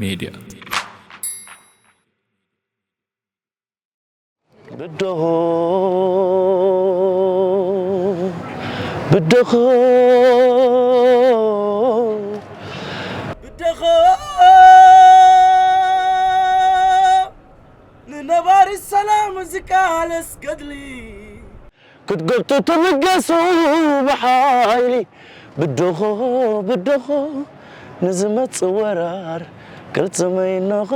ሜድያ። ብደሆ ብደሆ ብደሆ ንነባሪ ሰላም ዝቃለስ ገድሊ ክትገብጡ ትብገሱ ብሓይሊ ብደሆ ብደሆ ንዝመጽእ ወራር ቅልጽመይ ነኹ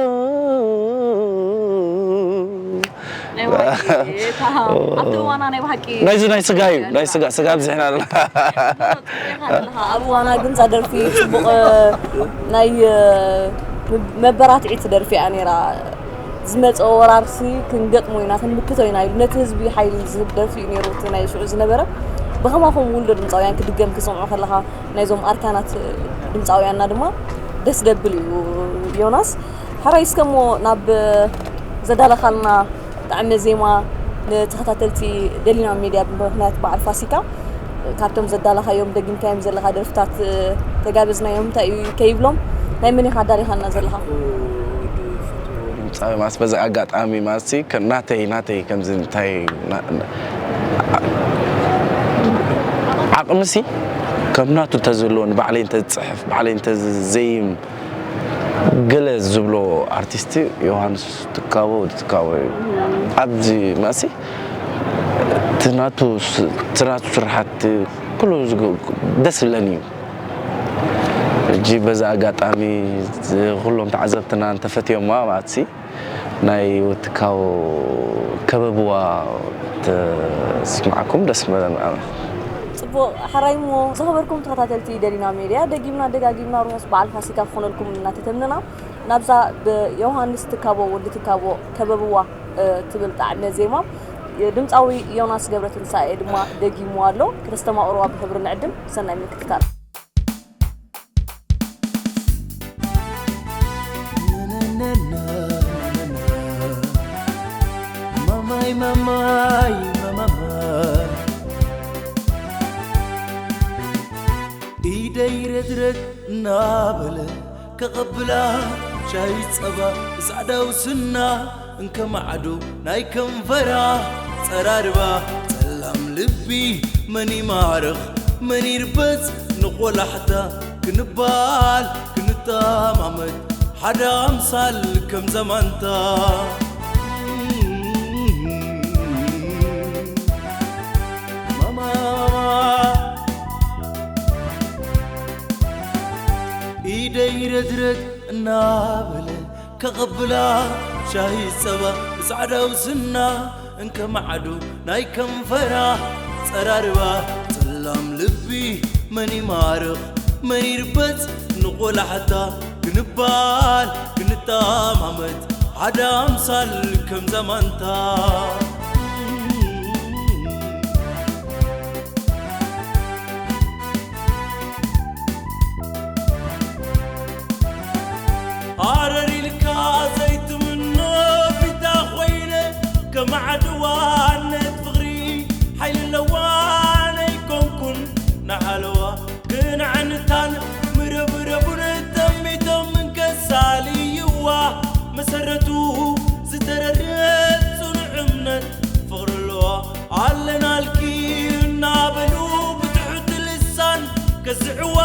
ናይ ብሓቂ እታ ኣብቲ እዋና ናይ ብሓቂ ናይዚ ናይ ስጋ እዩ ናይ ስጋ ስጋ ኣብዚሕና ኣለና ኣለኻ ኣብ እዋና ግን እዛ ደርፊ ፅቡቕ ናይ መበራትዒት ደርፊ እያ ነይራ ዝመፀ ወራርሲ ክንገጥሞ ኢና ክንምክቶ ኢና ኢሉ ነቲ ህዝቢ ሓይሊ ዝህብ ደርፊ እዩ ነይሩ እቲ ናይ ሽዑ ዝነበረ ብኸማኹም ውልዶ ድምፃውያን ክድገም ክሰምዖ ከለኻ ናይዞም ኣርካናት ድምፃውያንና ድማ ደስ ደብል እዩ ዮናስ። ሕራይ እስከ እሞ ናብ ዘዳለኻልና ጣዕመ ዜማ ንተኸታተልቲ ደሊና ሜድያ ብምኽንያት በዓል ፋሲካ ካብቶም ዘዳለኻዮም ደጊምካዮም ዘለኻ ደርፍታት ተጋበዝናዮም እንታይ እዩ ከይብሎም ናይ መን ኢኻ ኣዳሊኻልና ዘለኻ? ድምፃዊ ማስ በዚ ኣጋጣሚ ማሲ ከም ናተይ ናተይ ከምዚ እንታይ ና- ና- ዓቕምሲ ከም ናቱ ተዝህልዎ ንባዕለይ እንተዝፅሕፍ ባዕለይ እንተዝዘይም ገለ ዝብሎ ኣርቲስት ዮሃንስ ትካቦ ወዲ ትካቦ እዩ ኣብዚ ማሲ ትናቱ ትናቱ ስራሓት ኩሉ ደስ ዝብለኒ እዩ ሕጂ በዚ ኣጋጣሚ ኩሎም ተዓዘብትና እንተፈትዮማ ማለትሲ ናይ ወትካቦ ከበብዋ ተስማዕኩም ደስ ምበለና። ፅቡቕ ሕራይ እሞ ዝኸበርኩም ተኸታተልቲ ደሊና ሜድያ ደጊምና ደጋጊምና ርሑስ በዓል ፋሲካ ክኾነልኩም እናተተምነና ናብዛ ብዮሃንስ ትካቦ ወዲ ትካቦ ከበብዋ ትብል ጣዕመ ዜማ ድምፃዊ ዮናስ ገብረትንሳኤ ድማ ደጊምዋ ኣሎ። ክነስተማቕርዋ ብኽብሪ ንዕድም። ሰናይ ምክትታል። ማማይ ማማይ ማማይ ኢደይ ረድረድ እናበለ ከቐብላ ሻሂ ጸባ ጻዕዳው ስና እንከማዕዶ ናይ ከንፈራ ጸራርባ ጸላም ልቢ መን ይማርኽ መን ይርበጽ ንቖላሕታ ክንባል ክንጠማመት ሓደ ኣምሳል ከም ዘማንታ ማማ ኢደይ ረድረድ እናበለ ከቐብላ ሻሂ ጸባ ብጻዕዳው ስና እንከማዕዶ ናይ ከንፈራ ጸራርባ ጸላም ልቢ መን ይማርኽ መን ይርበጽ ንቖላሕታ ክንባል ክንጠማመት ሓደ ኣምሳል ከም ዘማንታ ሃረር ኢልካ ዘይትምኖ ፊታ ኮይነ ከማዕድዋ ነት ፍቕሪ ሓይሊ ኣለዋ ነይኮንኩን ንሓለዋ ግን ዓንታን ምረብረቡን ጠሚቶም እንከሳልይዋ መሰረቱ ዝተረድእ ጽኑዕ እምነት ፍቕሪ ኣለዋ ኣለናልኪ እናበሉ ብትሑት ልሳን ከዝዕዋ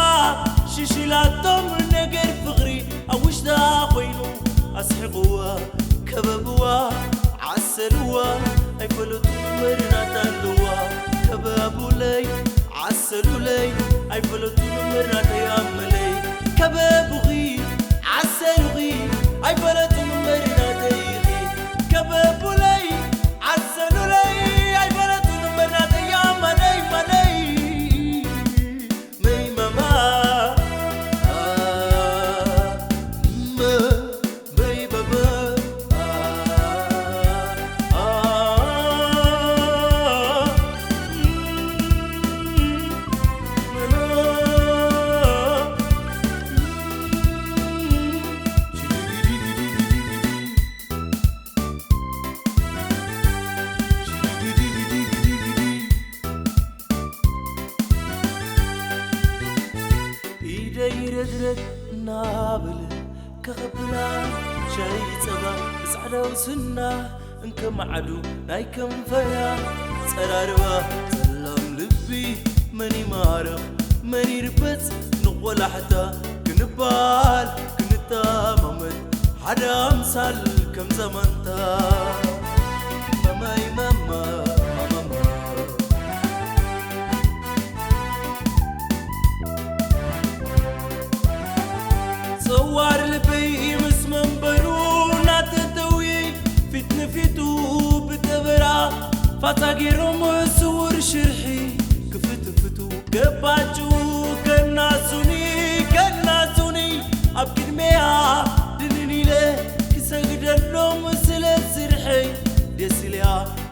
ሽሽላቶም ነገር ፍቕሪ ኣብ ውሽጣ ኮይኑ ኣስሕቕዋ ከበብዋ ዓሰልዋ ኣይፈለጡን መርናታ ኣለዋ ከበቡለይ ዓሰሉለይ ኣይፈለጡን መርናተይ ኣመለይ ከበቡኺ ዓሰሉኺ ኣይፈለጡን መርናተይኺ ከበቡለይ ዓሰሉለይ ኣይፈለጡን መርናተይ ኣመለይ መለይ መይ ማማ መይ ባባ ኢደይ ረድረድ እናበለ ከኸብና ሻይ ጸባ ብጻዕዳው ስና እንከማዓዱ ናይ ከንፈራ ጸራርባ ጸላም ልቢ መን ይማርኽ መን ይርበጽ ንቆላሕታ ክንባል ክንተማመን ሓደ ኣምሳል ከም ዘመንታ መማይ መማ መማማ ጸዋር ልበይ ምስ መንበሩ እናተተውየ ፊት ንፊቱ ብጠበራ ፋታ ገይሮም ስውር ሽርሒ ክፍትፍቱ ገባጩ ከናሱኒ ከናሱኒ ኣብ ቅድሜያ ድንን ኢለ ክሰግደሎም ስለ ስርሐይ ደስ ኢልያ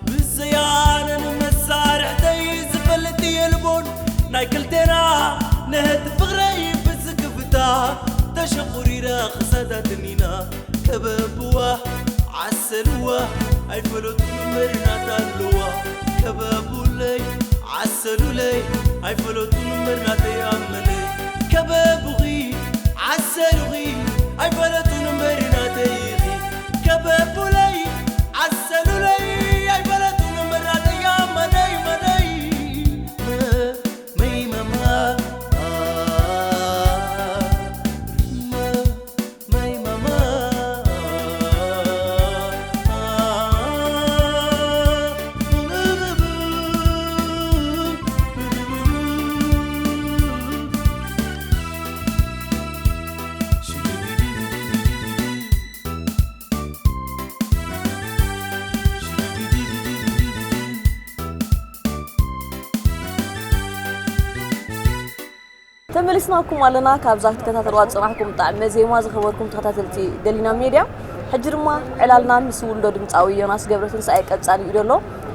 ብዘያነን መሳርሕተይ ዝፈልጥ የልቦን ናይ ክልቴና ነህት ፍቕረይ ብዝክፍታ ተሸቑሪረ ክሳዳትኒና ከበብዋ ዓሰልዋ ኣይፈለጡን መሪናት ኣለዋ ከበቡለይ ዓሰሉለይ ኣይፈለጡን መሪናተይ ኣመለይ ከበቡኺ ዓሰሉኺ ኣይፈለጡን መሪናተይኺ ከበቡለይ ዓሰሉለይ ኣይፈለጡን መሪናተይ ኣመለይ መለይ መይ መማ ተመሊስናኩም ኣለና። ካብዛ ክትከታተልዋ ዝጸናሕኩም ጣዕመ ዜማ ዝኸበርኩም ተኸታተልቲ ደሊና ሜድያ፣ ሕጂ ድማ ዕላልና ምስ ውልዶ ድምጻዊ ዮናስ ገብረትንሳኤ ቀጻሊ እዩ ዘሎ።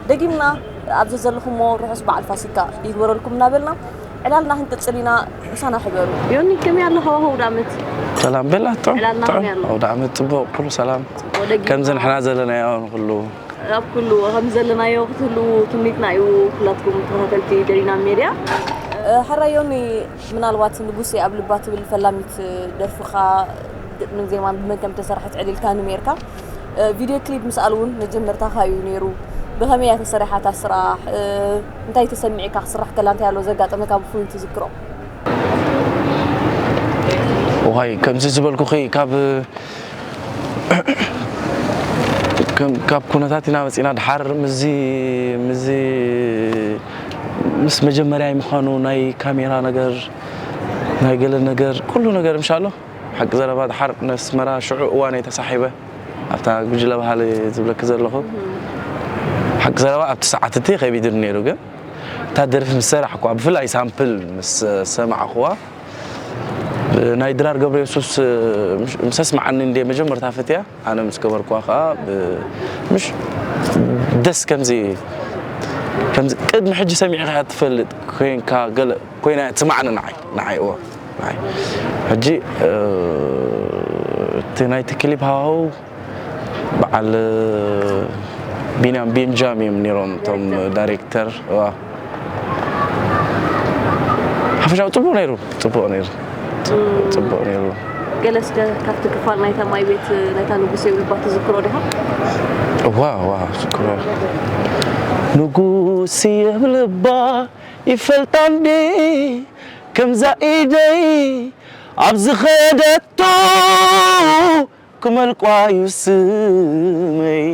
ደጊምና ኣብዚ ዘለኹሞ ርሑስ በዓል ፋሲካ ይግበረልኩም እናበልና ዕላልና ክንቅጽል ኢና። ምሳና ሕበሩ። ዮኒ፣ ከመይ ኣሎ ሃዋህው ኣውደ ዓመት? ሰላም ቤላ፣ ጥዑም፣ ዕላልና ጥዑም። ከመይ ኣሎ? ኣውደ ዓመት ጽቡቕ፣ ኩሉ ሰላም። ጽቡቕ፣ ደጊምና ከምዚ ንሕና ዘለናዮ ንኹሉ ኣብ ኩሉ ከም ዘለናዮ ክትህልዉ ትምኒትና እዩ። ኩላትኩም ተኸታተልቲ ደሊና ሜድያ። እ፣ ሕራይ ዮኒ፣ ምናልባት ንጉሴ ኣብ ልባ ትብል ፈላሚት ደርፍኻ ግጥምን ዜማን ብመን ከም ተሰርሐት ዕሊልካኒ ነይርካ። እ፣ ቪድዮ ክሊፕ ምስኣል እውን መጀመርታኻ እዩ ነይሩ። ብኸመይ እያ ተሰሪሓ እታ ስራሕ? እ፣ እንታይ ተሰሚዕካ? ክስራሕ ከላ እንታይ ኣሎ ዘጋጠመካ ብፍሉይ ትዝክሮ? ዋይ፣ ከምዚ ዝበልኩኺ ካብ ከም- ካብ ኩነታት ኢና መፂና። ድሓር ምስዚ ምስዚ ምስ መጀመርያ ምዃኑ ናይ ካሜራ ነገር ናይ ገለ ነገር ኩሉ ነገር ምሻሎ ሓቂ ዘረባ ድሓር ነስመራ ሽዑ እዋን እየ ተሳሒበ ኣብታ ጉጅለ ባህሊ ዝብለኪ ዘለኹ ሓቂ ዘረባ ኣብቲ ሰዓት እቲ ከቢድኒ ነይሩ ግን እታ ደርፊ ምስ ሰራሕኩዋ ብፍላይ ሳምፕል ምስ ሰማዕኩዋ ናይ ድራር ገብረየሱስ ምስ ኣስምዓኒ እንድየ መጀመርታ ፈትያ ኣነ ምስ ገበርኩዋ ከዓ ምሽ ደስ ከምዚ ከምዚ ቅድሚ ሕጂ ሰሚዕካ ትፈልጥ ኮይንካ ገለ ኮይና ትስማዓኒ ንዓይ ንዓይ እዎ ንዓይ ሕጂ እቲ ናይቲ ክሊፕ ሃዋህው በዓል ቢንያም ቤንጃም እዮም ነይሮም እቶም ዳይሬክተር እዋ ሓፈሻዊ ፅቡቅ ነይሩ ፅቡቅ ነይሩ ፅቡቅ ነይሩ ገለ እስከ ካብቲ ክፋል ናይታ ማይ ቤት ናይታ ንጉስ የብልባ ትዝክሮ ዲኻ? እዋ እዋ ዝክሮ ንጉስ የብልባ ይፈልጣ እንዴ ከምዛ ኢደይ ኣብ ዝኸደቶ ክመልቋ እዩ ስመይ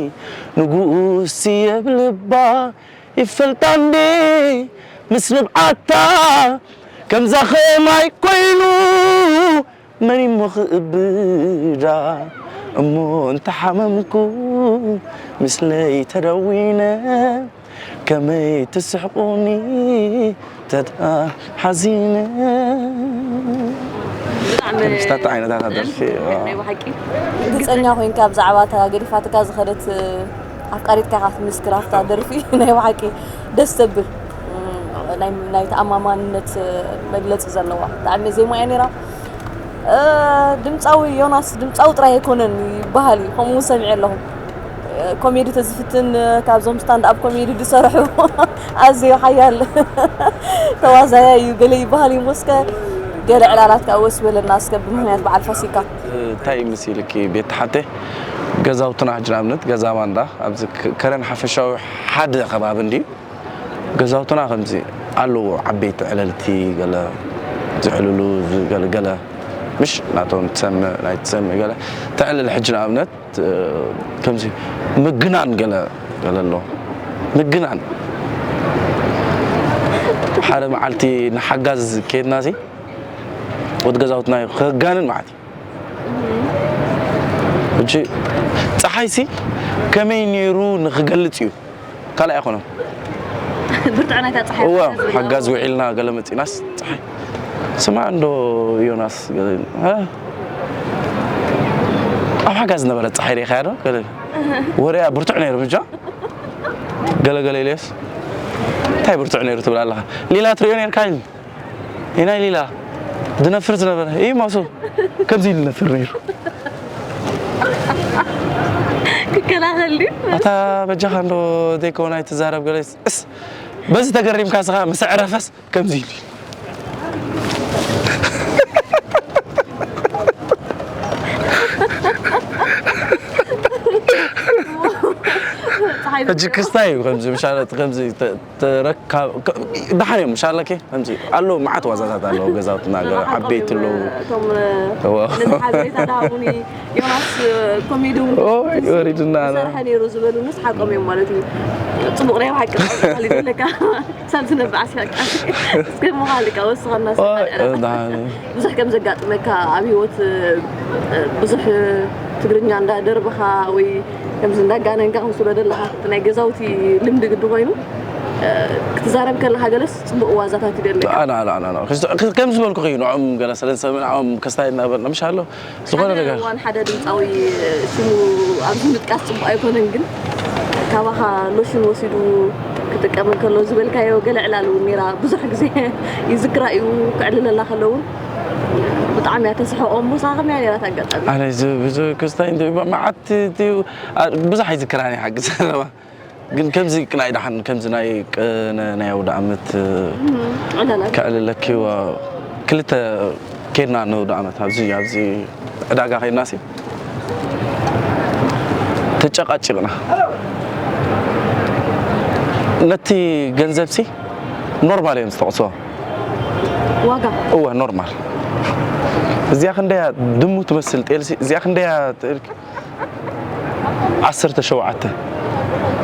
ንጉስ የብልባ ይፈልጣ እንዴ ምስ ንብዓታ ከምዛ ኸማይ ኮይኑ መን እሞ ክእብዳ እሞ እንተሓመምኩ ምስለይ ተደዊነ ከመይ ትስሕቁኒ ተሓዚነ ብጣዕሚ ምስታት ዓይነታት ኣደርፊ ናይ ብሓቂ ግልፀኛ ኮይንካ ብዛዕባ እታ ገዲፋትካ ዝኸደት ኣፍቃሪትካ ኢኻ ትምስክር ኣብታ ደርፊ ናይ ብሓቂ ደስ ተብል ናይ ተኣማማንነት መግለፂ ዘለዋ ብጣዕሚ ዜማ እያ ነይራ ድምፃዊ ዮናስ ድምፃዊ ጥራይ ኣይኮነን ይበሃል እዩ ከምኡ እውን ሰሚዐ ኣለኹ ኮሜዲ ተዝፍትን ካብዞም ስታንድ ኣብ ኮሜዲ ዝሰርሑ ኣዝዩ ሓያል ተዋዛያ እዩ ገለ ይበሃል እዩ ሞስከ ገለ ዕላላት ከኣ ወስ በለና እስከ ብምኽንያት በዓል ፋሲካ። እንታይ ምስ ኢልኪ ቤት ሓተይ ገዛውትና ሕጂ ንኣብነት ገዛ ባንዳ ኣብዚ ከረን ሓፈሻዊ ሓደ ከባቢ እንድዩ። ገዛውትና ከምዚ ኣለዎ ዓበይቲ ዕለልቲ ገለ ዝዕልሉ ገለገለ ምሽ ናቶም ትሰምዕ ናይ ትሰምዕ ገለ ተዕልል ሕጂ ንኣብነት ከምዚ ምግናን ገለ ገለ ኣሎ ምግናን ሓደ መዓልቲ ንሓጋዝ ከድና ሲ ወድ ገዛውትና ከጋንን ማለት እዩ ሕጂ ፀሓይ ሲ ከመይ ነይሩ ንክገልፅ እዩ ካልእ ኣይኮነን ብርትዕ ናይታ ፀሓይ እዋ ሓጋዝ ውዒልና ገለ መፂናስ ፀሓይ ስማ እንዶ ዮናስ ገለ እ? ኣብ ሓጋዝ ነበረ ፀሓይ ሪኢኻያ ዶ ገለ ወሬያ ብርቱዕ ነይሩ ብጃ ገለ ገለ ኢለስ እንታይ ብርቱዕ ነይሩ ትብል ኣለኻ ሌላ ትሪኦ ነርካ ኢል ናይ ሊላ ዝነፍር ዝነበረ ይህ ማሱ ከምዚ ኢሉ ነፍር ነይሩ ክከላኸል ድዩ? ኣታ በጃኻ እንዶ ዘይከውን ኣይትዛረብ ገለስ እስ በዚ ተገሪምካ ስኻ ምስ ዕረፈስ ከምዚ ኢሉ ሕጂ ክስታይ እዩ ከምዚ ምሻለት ከምዚ ተረካብ ደሓን እዮም ሻለኬ ከምዚ ኣለዉ መዓት ዋዛታት ኣለዉ ገዛውትና ገለ ዓበይቲ ኣለዉ እቶም እዋ። ነዚ ሓበሬታ ዝሃቡኒ ዮናስ ኮሜዲ እውን ኦይ ወሪድና ና። ዝሰርሐ ነይሩ ዝበሉንስ ሓቆም እዮም ማለት እዩ። ፅቡቕ ናይ ብሓቂ ቃል ዘለካ ሳልሲ ነብዓ ሲያቃ እስከ ምኻልካ ወስኸና ኦይ ደሓን እዩ። ብዙሕ ከም ዘጋጥመካ ኣብ ህይወት ብዙሕ ትግርኛ እንዳደርብኻ ወይ ከምዚ እንዳጋነንካ ክምስሎ ዘለኻ እቲ ናይ ገዛውቲ ልምዲ ግዲ ኮይኑ ክትዛረብ ከለኻ ገለስ ፅቡቅ ዋዛታት ይደለካ ኣላ ኣላ ኣላ ኣላ። ክስ- ክስ- ከም ዝበልኩ እዩ ንዖም ገለ ስለ ዝሰምዕ ንዖም ክስታይ እናበልና ምሽ ኣሎ ዝኾነ ሓደ ነገር እዋን ሓደ ድምፃዊ ሽሙ ኣብዚ ምጥቃስ ፅቡቅ ኣይኮነን ግን ካባኻ ሎሽን ወሲዱ ክጥቀም እንከሎ ዝበልካዮ ገለ ዕላል እውን ነይራ ብዙሕ ግዜ ይዝክራ እዩ ክዕልለላ ከለውን ብጣዕሚ እያ ተስሕቆ እሞ ሳኸም እያ ነይራ ኣጋጣሚ ኣነ እዚ ብዙ ክስታይ እንደ መዓት ብዙሕ ኣይዝክራን ይሓግዝ ኣለዋ ግን ከምዚ ናይ ደሓን ከምዚ ናይ ቅነ ናይ ኣውደ ዓመት ዕላላት። ከዕልለኪ ዋ- ክልተ ኬድና ንኣውደ ዓመት ኣብዚ ኣብዚ ዕዳጋ ኸድና ሲ ተጨቃጭቅና ነቲ ገንዘብ ሲ ኖርማል እዮም ዝተቕስዎ ዋጋ እወ ኖርማል እዚኣ ክንደያ ድሙ ትመስል ጤል ሲ እዚኣ ክንደያ ዓሰርተ ሸውዓተ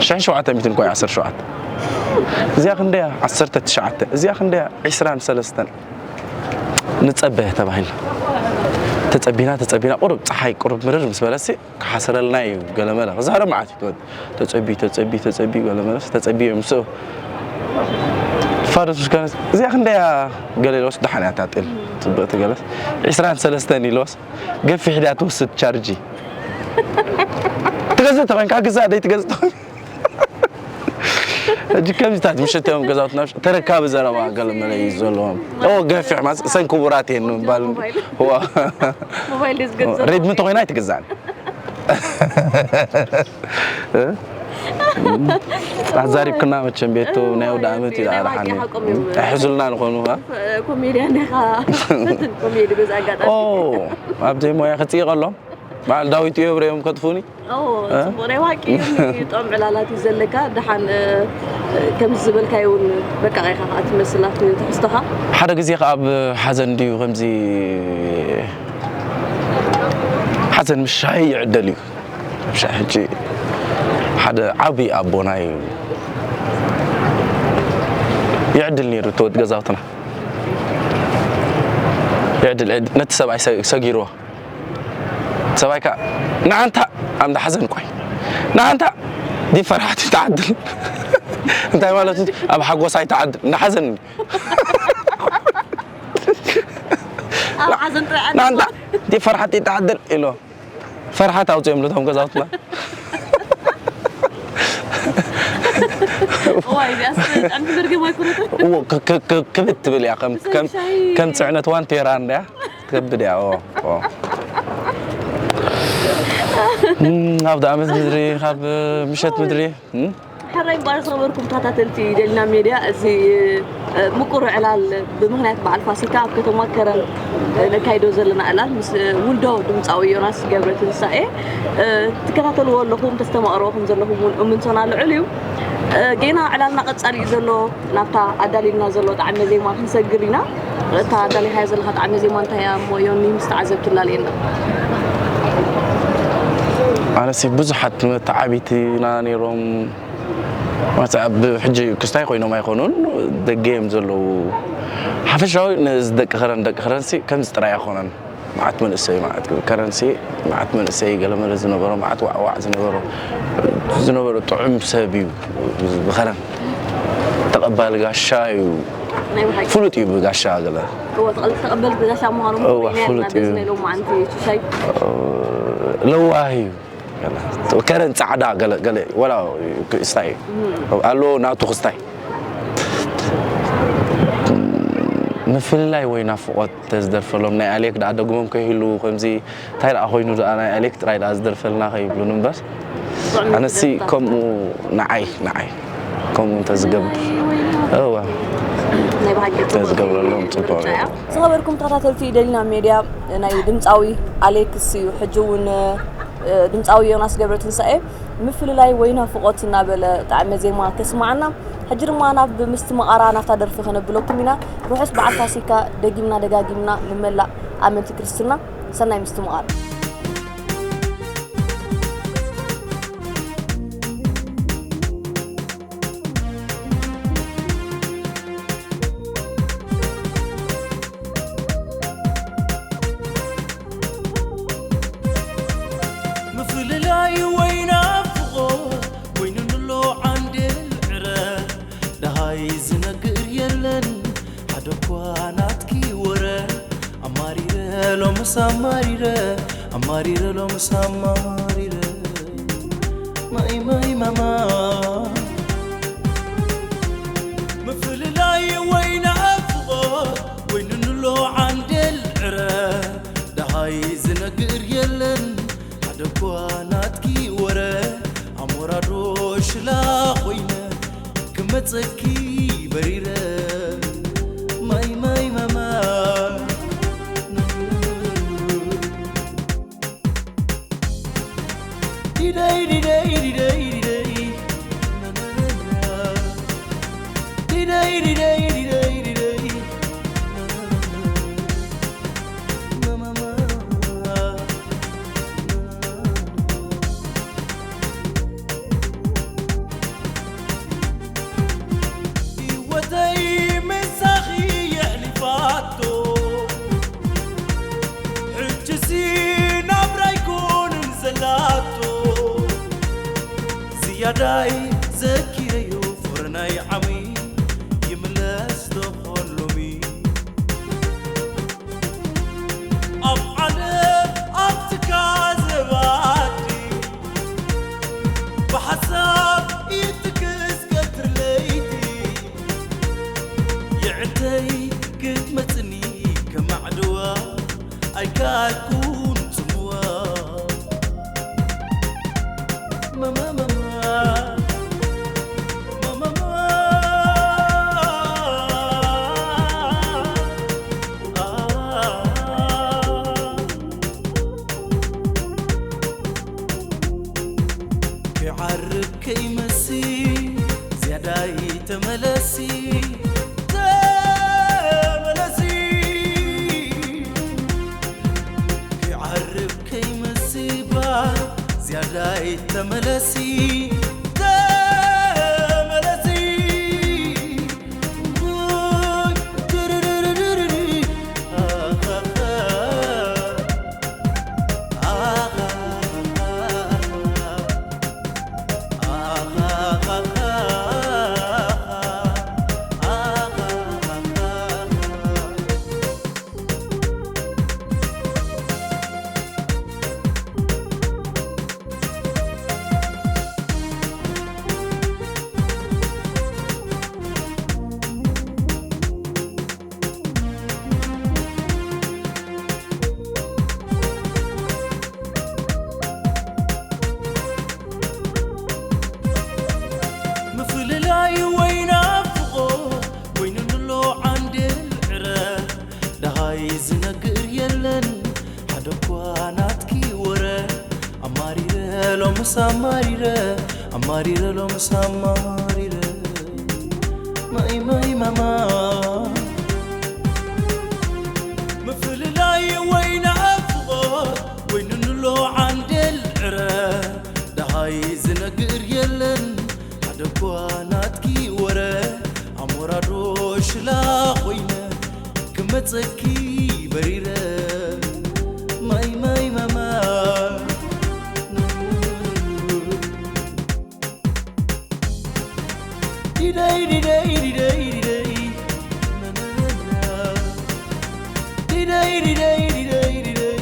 ሽሕን ሸውዓተ ሚእትን እኮ እዩ ዓሰርተ ሸውዓተ እዚኣ ክንደያ ዓሰርተ ትሽዓተ እዚኣ ክንደያ ዒስራን ሰለስተን ንፀበ ተባሂልና ተፀቢና ተፀቢና ቁሩብ ፀሓይ ቁሩብ ምርር ምስ በለሲ ክሓስረልና እዩ ገለመለ ክዛረብ መዓት እዩ ትወድ ተፀቢ ተፀቢ ተፀቢ ገለመለስ ተፀቢ እዮም ምስ ፋደስ ምስ ከነስ እዚኣ ክንደያ ገለ ኢለወስ ደሓን እያ ታጤል ፅብቕቲ ገለስ ዒስራን ሰለስተን ኢለወስ ገፊሕ ድያ ትወስድ ቻርጂ ትገዝእ ተኾይንካ ግዛእ ደይ ትገዝእ ተኾይን ሕጂ ከምዚታት ምሸት እዮም ገዛውትና ተረካቢ ዘረባ ገለ መለ እዩ ዘለዎም ኦ ገፊሕ ማለት ሰን ክቡራት እየን ንምባል ዋ ሞባይል ድዩ ዝገዝእ ሬድሚ እንተኾይና ኣይትግዛእን ኣዛሪብክና መቸም ቤቱ ናይ ወደ ዓመት እዩ ኣራሓኒ ኣይሕዙልና ንኾኑ ኮሜድያን ዲኻ ፈትን ኮሜዲ በዚ ኣጋጣሚ ኦ ኣብ ዘይሞያ ክፅይቕ ኣሎም በዓል ዳዊት እዮም ርኦም ከጥፉኒ ኦ፣ ጽቡቕ ናይ ዋቂ ጥዑም ዕላላት እዩ ዘለካ። ደሓን ከምዚ ዝበልካዮ እውን በቃ ኢኻ ከዓ ትመስል ኣብቲ ትሕዝቶኻ። ሓደ ግዜ ከዓ ኣብ ሓዘን ድዩ ከምዚ ሓዘን ምስ ሻሂ ይዕደል እዩ። ሻሂ ሕጂ ሓደ ዓብዪ ኣቦና እዩ ይዕድል ነይሩ እቲ ወዲ ገዛውትና ይዕድል ነቲ ሰብኣይ ሰጊርዎ ሰብኣይ ከኣ ንዓንታ ኣብ እንዳ ሓዘን ቆይ ንዓንታ ዲ ፈርሓት ይተዓድል እንታይ ማለት እዩ ኣብ ሓጎስ ኣይተዓድል እንዳ ሓዘን ኣብ ሓዘን ጥራሕ ንዓንታ ዲ ፈርሓት ይተዓድል ኢሎ ፈርሓት ኣውፅኦም ሉ እቶም ገዛውትና እዋ እዚኣስ ጥዕምቲ መርገም ኣይኮነትን እዎ ክ- ክ- ክ- ክብት ትብል እያ ከም ከም ከም ፅዕነት ዋንቴራ እንድያ ትከብድ እያ ኦ ኦ እም፣ ኣብ ዳኣመት ምድሪ ካብ ምሸት ምድሪ እም፣ ሕራይ እምበኣር ዝኸበርኩም ተኸታተልቲ ደሊና ሜድያ፣ እዚ ምቁር ዕላል ብምኽንያት በዓል ፋሲካ ኣብ ከተማ ከረን ነካይዶ ዘለና ዕላል ምስ ውልዶ ድምፃዊ ዮናስ ገብረ ትንሳኤ ትከታተልዎ ኣለኹም፣ ተስተማቕርዎ ከም ዘለኹም እውን እምንቶና ልዑል እዩ። ጌና ዕላልና ቀጻሊ እዩ ዘሎ። ናብታ ኣዳሊልና ዘሎ ጣዕመ ዜማ ክንሰግር ኢና። እታ ኣዳሊኻያ ዘለኻ ጣዕመ ዜማ እንታይ እያ እሞ ዮኒ ምስ ተዓዘብቲ ላለየና። ኣነሲ ብዙሓት መተዓቢትና ነይሮም። ማለት ኣብ ሕጂ ክስታይ ኮይኖም ኣይኮኑን፣ ደገ እዮም ዘለዉ። ሓፈሻዊ ነዚ ደቂ ከረን፣ ደቂ ከረንሲ ከምዚ ጥራይ ኣይኮነን። መዓት መንእሰይ፣ መዓት ከረንሲ፣ መዓት መንእሰይ ገለመለ ዝነበሮ፣ መዓት ዋዕዋዕ ዝነበሮ፣ ዝነበሮ ጥዑም ሰብ እዩ። ብኸረን ተቐባሊ ጋሻ እዩ። ናይ ብሓቂ። ፍሉጥ እዩ ብጋሻ ገለ። እወ፣ ተቐል-፣ ተቐበልቲ ጋሻ ምዃኑ እወ፣ ፍሉጥ እዩ። ናይ ሎማዓንቲ ሽሻይ። ለዋህ እዩ። ገለ ከረን ጻዕዳ ገለ፣ ገለ ወላ ክስታይ ኣሎ ናቱ ክስታይ። ምፍልላይ ወይ ናፍቖት ተዝደርፈሎም ናይ ኣሌክ ደኣ ደግሞም ከይህሉ ከምዚ እንታይ ደኣ ኮይኑ ደኣ ናይ ኣሌክ ጥራይ ደኣ ዝደርፈልና ከይብሉን እምበር። ኣነሲ ከምኡ ንዓይ፣ ንዓይ ከምኡ እንተዝገብር። እወ። ናይ ብሓቂ ጽቡቕ ተዝገብረሎም ጽቡቕ ምርጫ እያ። ዝኸበርኩም ተኸታተልቲ ደሊና ሜድያ፣ ናይ ድምፃዊ ኣሌክስ እዩ። ሕጂ እውን፣ እ፣ ድምፃዊ ዮናስ ገብረትንሳኤ ምፍልላይ ወይ ናፍቖት እናበለ ጣዕመ ዜማ ከስምዓና። ሕጂ ድማ ናብ ምስትምቓራ ናብታ ደርፊ ከነብለኩም ኢና። ርሑስ በዓል ፋሲካ ደጊምና ደጋጊምና ንመላእ ኣመንቲ ክርስትና። ሰናይ ምስትምቓር። ምፍልላይ ወይ ናፍቖት ወይ ንንሎ ዓንዴል ዕረ፣ ደሃይ ዝነግር የለን ሓደ እኳ ናትኪ ወረ። ኣማሪረ ሎምስ ኣማሪረ፣ ኣማሪረ ሎምስ ኣማሪረ። ማይ ማይ ማማ ምፍልላይ ወይ ናፍቖት ወይ ንንሎ ዓንዴል ዕረ፣ ደሃይ ዝነግር የለን ሓደ እኳ ናትኪ ወረ። ኣሞራዶ ሽላ ኮይነ ክመጸኪ በሪረ። ማይ ማይ ማማ ዲደይ ዲደይ ዲደይ ዲደይ ዲደይ ዲደይ ዲደይ ዲደይ ህይወተይ ምሳኺ የሕሊፋቶ፣ ሕጅሲ ናብራ ኣይኮንን ዘላቶ። ዝያዳይ ዘኪረዮ ፍቕርናይ ዓሚ ይምለስ ዶ ኾን ሎሚ? ኣብ ዓለም ኣብ ትካዘባዲ ብሓሳብ ይትክዝ ቀትሪ ለይቲ። የዕተይ ክትመጽኒ ከማዕድዋ ኣይከኣልኩን ጽምዋ። ማማ፣ ማማ፣ ማማ፣ ማማ። ክዓርብ ከይመሲ ዝያዳይ ተመለሲ፣ ተመለሲ። ክዓርብ ከይመሲ ባ ዝያዳይ ተመለሲ፣ ተመለሲ። ሳማሪረ ኣማሪረ ሎም ሳማሪረ ማይ ማይ ማማ ምፍልላይ ወይ ንኣፍቖት ወይ ንንሎ ዓንደል ዕረ ደሃይ ዝነግር የለን ሓደ እኳ ናትኪ ወረ ኣሞራዶ ሽላ ኮይነ ክመጸኪ በሪረ ማይ ማይ ማማ ዲደይ ዲደይ ዲደይ ዲደይ ዲደይ ዲደይ ዲደይ ዲደይ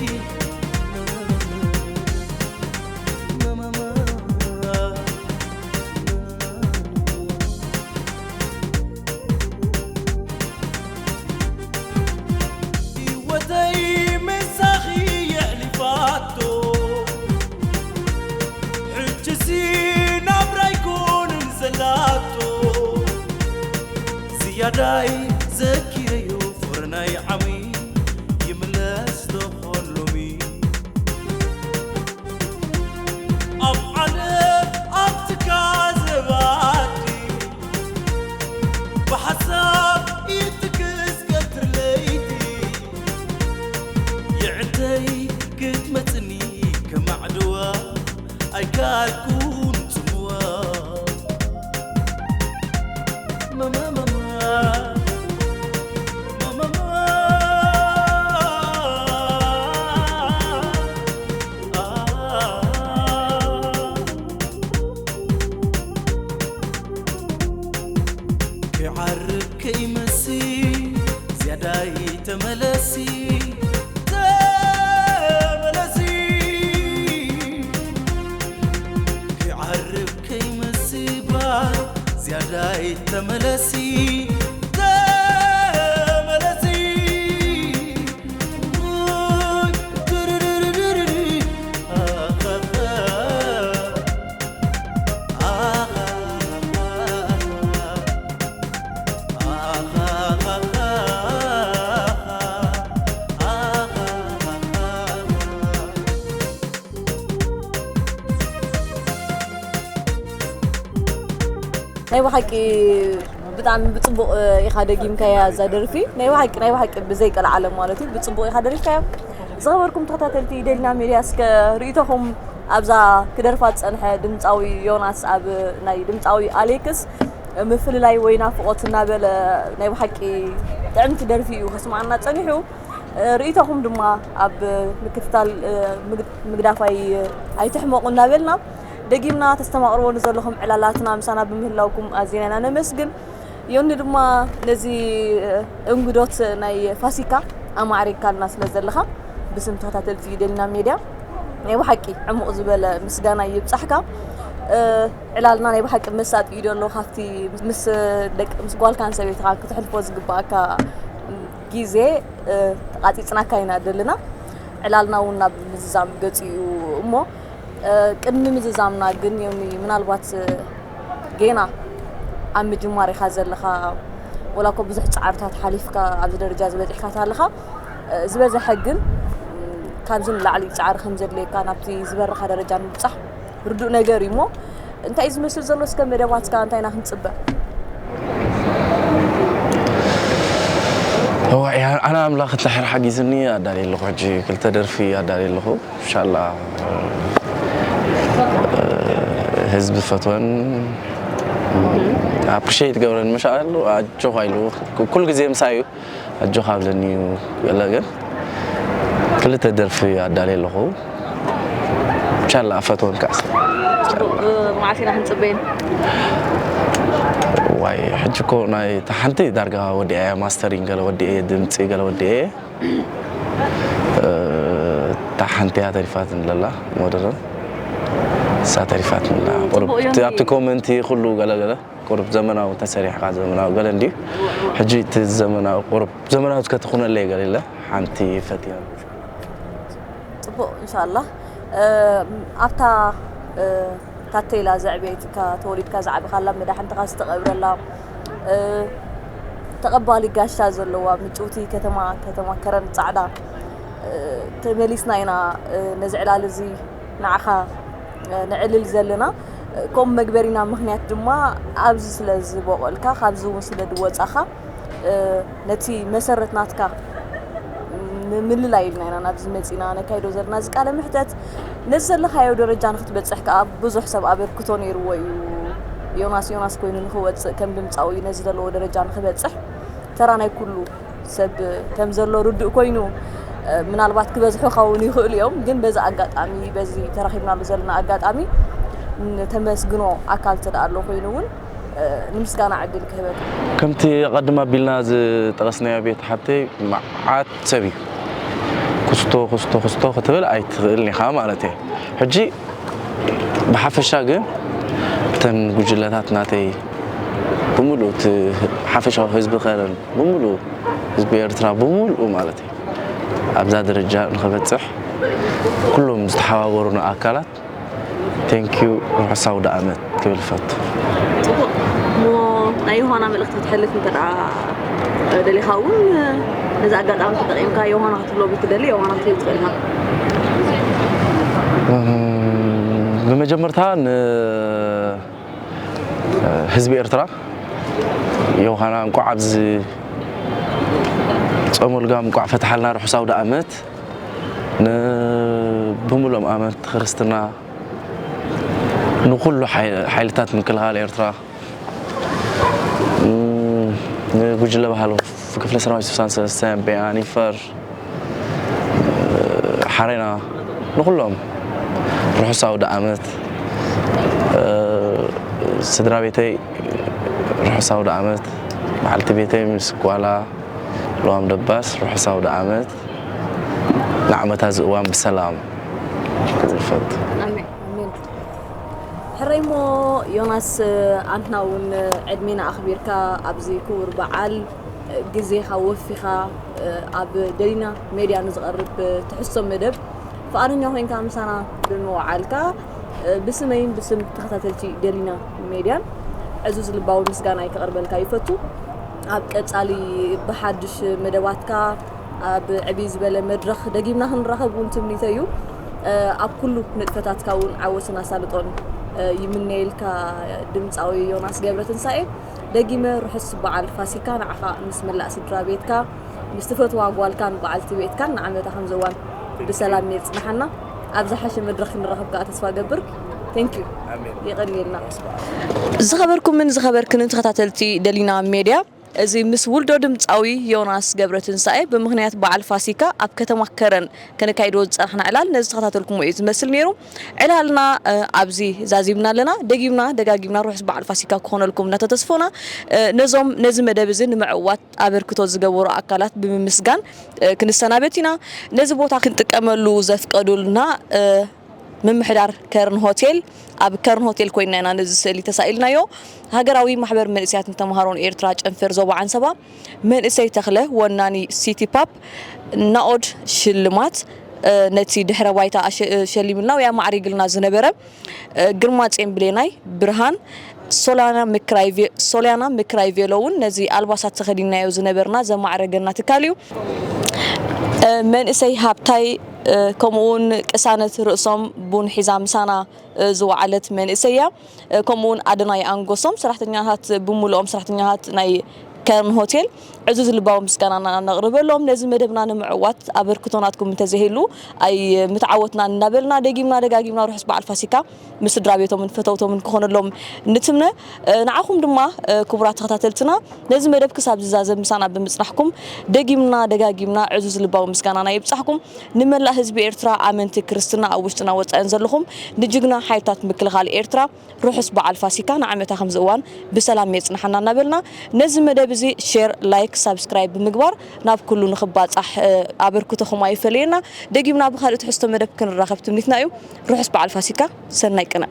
ህይወተይ ምሳኺ የሕሊፋቶ ሕጅሲ ናብራ ኣይኮንን ዘላቶ ዝያዳይ ዘኪረዮ ፍቕርናይ ዓሚ ይምለስ ተኾን ሎሚ ኣብ ዓለም ኣብትካ ዘባዲ ብሓሳብ ይትክስ ቀትር ለይቲ የዕተይ ክትመጽኒ ከማዕድዋ ኣይካልኩን ጽምዋ ማማ ማማ ማማ ማማ ክዓርብ ከይመሲ ዝያዳይ ተመለሲ ተመለሲ ክዓርብ ከይመሲ ባይ ዝያዳይ ተመለሲ ተመለሲ ናይ ብሓቂ ብጣዕሚ ብፅቡቕ ኢኻ ደጊምካያ እዛ ደርፊ። ናይ ብሓቂ ናይ ብሓቂ ብዘይ ቀልዓለም ማለት እዩ ብፅቡቕ ኢኻ ደሪፍካያ። ዝኸበርኩም ተኸታተልቲ ደሊና ሜድያ እስከ ርእይቶኹም ኣብዛ ክደርፋ ዝፀንሐ ድምፃዊ ዮናስ ኣብ ናይ ድምፃዊ ኣሌክስ ምፍልላይ ወይ ናፍቖት እናበለ ናይ ብሓቂ ጥዕምቲ ደርፊ እዩ ከስምዓና ፀኒሑ። ርእይቶኹም ድማ ኣብ ምክትታል ምግዳፋይ ኣይትሕመቑ እናበልና ደጊምና ተስተማቕርቦ ንዘለኹም ዕላላትና ምሳና ብምህላውኩም ኣዚና ኢና ነመስግን። ዮኒ ድማ ነዚ እንግዶት ናይ ፋሲካ ኣማዕሪግካልና ስለ ዘለኻ ብስም ተኸታተልቲ ደሊና ሜድያ ናይ ብሓቂ ዕሙቕ ዝበለ ምስጋና ይብጻሕካ። ዕላልና ናይ ብሓቂ መሳጢ እዩ ዘሎ ካብቲ ምስ ደቂ ምስ ጓልካን ሰበይትኻን ክትሕልፎ ዝግባኣካ ግዜ ተቓጺጽናካ ኢና ዘለና። ዕላልና እውን ናብ ምዝዛም ገጺኡ እሞ ቅድሚ ምዝዛምና ግን ዮኒ ምናልባት ጌና ኣብ ምጅማር ኢኻ ዘለኻ ወላ እኮ ብዙሕ ጻዕርታት ሓሊፍካ ኣብዚ ደረጃ ዝበጺሕካ ኣለኻ። ዝበዝሐ ግን ካብዚ ንላዕሊ ጻዕሪ ከም ዘድልየካ ናብቲ ዝበረኻ ደረጃ ንምብጻሕ ርዱእ ነገር እዩ እሞ እንታይ እዩ ዝመስል ዘሎ እስከ መደባትካ እንታይ ኢና ክንጽበ? ኣነ ኣምላኽ እንድሕር ሓጊዝኒ ኣዳልየ ኣለኹ ሕጂ ክልተ ደርፊ ኣዳልየ ኣለኹ። ኢንሻላ ህዝቢ ፈትወን ኣፕሪሼት ገብረን መሻሉ ኣጆኻ ኢሉ ኩሉ ግዜ ምሳይ እዩ። ኣጆኻ ኣብለኒ እዩ ገለ ግን ክልተ ደርፊ ኣዳልየ ኣለኹ። ኢንሻላ ፈትወን ከዓስ መዓስ ኢና ክንፅበየን? ዋይ ሕጂ እኮ ናይ ሓንቲ ዳርጋ ወዲኣ እያ ማስተሪንግ ገለ ወዲኤ ድምፂ ገለ ወዲኤ እታ ሓንቲያ ተሪፋትኒ ዘላ ሞደርን እሳ ተሪፋትኒ ዘላ ቁሩብ እቲ ኣብቲ ኮመንቲ ኩሉ ገለ ገለ ቁሩብ ዘመናዊ ተሰሪሕካ ዘመናዊ ገለ እንድዩ ሕጂ እቲ ዘመናዊ ቁሩብ ዘመናዊ እስከ ትኹነለይ ገለ ኢለ ሓንቲ ፈትያ ፅቡቕ እንሻላ ኣብታ ታተይላ ዘዕበየትካ ተወሊድካ ዝዓበኻላ መዳሕንትኻ ዝተቐብረላ ተቐባሊ ጋሻ ዘለዋ ምጭውቲ ከተማ ከተማ ከረን ፃዕዳ ተመሊስና ኢና ነዚ ዕላል እዚ ንዓኻ ነዕልል ዘለና። ከምኡ መግበሪና ምኽንያት ድማ ኣብዚ ስለ ዝበቖልካ፣ ካብዚ እውን ስለ ዝወጻኻ፣ ነቲ መሰረት ናትካ ንምልላይ ኢልና ኢና ናብዚ መጺና ነካይዶ ዘለና እዚ ቃለ ምሕተት። ነዚ ዘለኻዮ ደረጃ ንክትበጽሕ ከኣ ብዙሕ ሰብ ኣበርክቶ ነይርዎ እዩ። ዮናስ ዮናስ ኮይኑ ንክወጽእ ከም ድምጻዊ ነዚ ዘለዎ ደረጃ ንክበጽሕ ተራ ናይ ኩሉ ሰብ ከም ዘሎ ርዱእ ኮይኑ፣ ምናልባት ክበዝሑ ክኸውን ይኽእሉ እዮም፣ ግን በዚ ኣጋጣሚ፣ በዚ ተራኺብናሉ ዘለና ኣጋጣሚ ንተመስግኖ ኣካል እንተ ደኣ ኣሎ ኮይኑ እውን፣ ንምስጋና ዕድል ክህበካ። ከምቲ ቀድም ኣቢልና ዝጠቐስናዮ ቤት ሓብተይ፣ መዓት ሰብ እዩ። ክስቶ፣ ክስቶ፣ ክስቶ ክትብል ኣይትኽእልን ኢኻ ማለት እየ። ሕጂ ብሓፈሻ ግን እተን ጉጅለታት ናተይ ብምሉእ፣ እቲ ሓፈሻዊ ህዝቢ ከረን ብምሉእ፣ ህዝቢ ኤርትራ ብምሉኡ ማለት እዩ፣ ኣብዛ ደረጃ ንኽበጽሕ ኩሎም ዝተሓባበሩና ኣካላት፣ ቴንኪዩ፣ ርሑስ ኣውደ ዓመት ክብል እፈቱ። ጽቡቕ። እሞ ናይ ዮሃና መልእኽቲ ክትሕልፍ እንተ ደኣ ደሊኻ እውን፣ ነዚ ኣጋጣሚ ተጠቒምካ ዮሃና ክትብሎ ብትደሊ፣ ዮሃና ክትብል ትኽእል ኢኻ። እም፣ ብመጀመርታ ን ህዝቢ ኤርትራ፣ ዮሃና፣ እንቋዕ ኣብዚ ጾመ ልጓም እንቋዕ ፈትሓልና፣ ርሑስ ኣውደ ዓመት። ን-፣ ብምሉኦም ኣመንቲ ክርስትና፣ ንኹሉ ሓይ-፣ ሓይልታት ምክልኻል ኤርትራ፣ ም፣ ንጉጅለ ባህሊ ክፍለ ሰራዊት ስሳን ሰለስተን፣ በያኒፈር፣ ሓሬና፣ ንኹሎም ርሑስ ኣውደ ዓመት። ስድራ ቤተይ ርሑስ ኣውደ ዓመት፣ በዓልቲ ቤተይ ምስ ጓላ ልዋም ደባስ ርሑስ ኣውደ ዓመት፣ ንዓመታ ዝእዋን ብሰላም ክብል እፈቱ። ኣሜን፣ ኣሜን። ሕራይ እሞ ዮናስ፣ ኣንትና እውን ዕድሜና ኣኽቢርካ ኣብዚ ክቡር በዓል ግዜኻ ወፊኻ ኣብ ደሊና ሜድያ ንዝቐርብ ትሕዝቶ መደብ ፍቓደኛ ኮይንካ ምሳና ብምውዓልካ ብስመይን ብስም ተኸታተልቲ ደሊና ሜድያን ዕዙዝ ልባዊ ምስጋናይ ከቕርበልካ ይፈቱ። ኣብ ቀጻሊ ብሓድሽ መደባትካ ኣብ ዕብይ ዝበለ መድረኽ ደጊምና ክንራኸብ እውን ትምኒተይ እዩ። ኣብ ኩሉ ንጥፈታትካ እውን ዓወትን ኣሳልጦን ይምነየልካ ድምጻዊ ዮናስ ገብረትንሳኤ። ደጊመ ርሑስ በዓል ፋሲካ ንዓኻ ምስ መላእ ስድራ ቤትካ፣ ምስ ትፈትዋ ጓልካን በዓልቲ ቤትካን ንዓመታ ከምዚ እዋን ብሰላም የጽንሓና። ኣብ ዝሓሸ መድረኽ ክንራኸብ ከኣ ተስፋ ገብር። ቴንክ ዩ። ኣሜን። የቐንየልና። ዝኸበርኩምን ዝኸበርክንን ተኸታተልቲ ደሊና ሜድያ፣ እዚ ምስ ውልዶ ድምጻዊ ዮናስ ገብረትንሳኤ ብምኽንያት በዓል ፋሲካ ኣብ ከተማ ከረን ከነካይዶ ዝጸናሕና ዕላል ነዚ ተኸታተልኩሞ እዩ ዝመስል ነይሩ። ዕላልና፣ እ፣ ኣብዚ ዛዚምና ኣለና። ደጊምና ደጋጊምና ርሑስ በዓል ፋሲካ ክኾነልኩም እናተተስፎና፣ እ፣ ነዞም ነዚ መደብ እዚ ንምዕዋት ኣበርክቶ ዝገበሩ ኣካላት ብምምስጋን፣ እ፣ ክንሰናበት ኢና። ነዚ ቦታ ክንጥቀመሉ ዘፍቀዱልና፣ እ፣ ምምሕዳር ከርን ሆቴል፣ ኣብ ከርን ሆቴል ኮይንና ኢና ነዚ ስእሊ ተሳኢልናዮ። ሃገራዊ ማሕበር መንእሰያት ንተምሃሮን ኤርትራ ጨንፈር ዞባ ዓንሰባ፣ መንእሰይ ተኽለ ወናኒ ሲቲ ፓፕ፣ ናኦድ ሽልማት፣ እ፣ ነቲ ድሕረ ባይታ ኣሸ-፣ እ፣ ሸሊምልና ወይ ኣማዕሪግልና ዝነበረ፣ እ፣ ግርማ ጼምብሌናይ ብርሃን፣ ሶልያና ምክራይ ቬ-፣ ሶልያና ምክራይ ቬሎ እውን ነዚ ኣልባሳት ተኸዲንናዮ ዝነበርና ዘማዕረገና ትካል እዩ። እ፣ መንእሰይ ሃብታይ፣ እ፣ ከምኡ እውን ቅሳነት ርእሶም ቡን ሒዛ ምሳና፣ እ፣ ዝወዓለት መንእሰይ እያ። እ፣ ከምኡ እውን ኣደናይ ኣንጎሶም ሰራሕተኛታት፣ ብምሉኦም ሰራሕተኛታት ናይ ከረን ሆቴል ዕዙዝ ልባዊ ምስጋናና ነቕርበሎም። ነዚ መደብና ንምዕዋት ኣበርክቶ ናትኩም እንተዘይህሉ ኣይምተዓወትናን እናበልና፣ ደጊምና ደጋጊምና ርሑስ በዓል ፋሲካ ምስ ስድራ ቤቶምን ፈተውቶምን ክኾነሎም ንትምነ። እ፣ ንዓኹም ድማ፣ እ፣ ክቡራት ተኸታተልትና፣ ነዚ መደብ ክሳብ ዝዛዘም ምሳና ብምጽናሕኩም ደጊምና ደጋጊምና ዕዙዝ ልባዊ ምስጋናና ይብጻሕኩም። ንመላእ ህዝቢ ኤርትራ፣ ኣመንቲ ክርስትና ኣብ ውሽጥና ወጻእን ዘለኹም፣ ንጅግና ሓይልታት ምክልኻል ኤርትራ ርሑስ በዓል ፋሲካ፣ ንዓመታ ከምዚ እዋን ብሰላም የጽንሓና እናበልና፣ ነዚ መደብ እዚ ሼር፣ ላይክ፣ ሳብስክራይብ ብምግባር ናብ ኩሉ ንኽባጻሕ፣ እ፣ ኣበርክቶኹም ኣይፈለየና። ደጊምና ብኻልእ ትሕዝቶ መደብ ክንራኸብ ትምኒትና እዩ። ርሑስ በዓል ፋሲካ፣ ሰናይ ቅነ።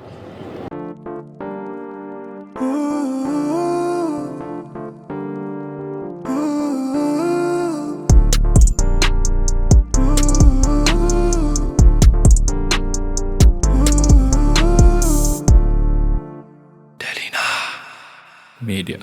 ደሊና ሜድያ።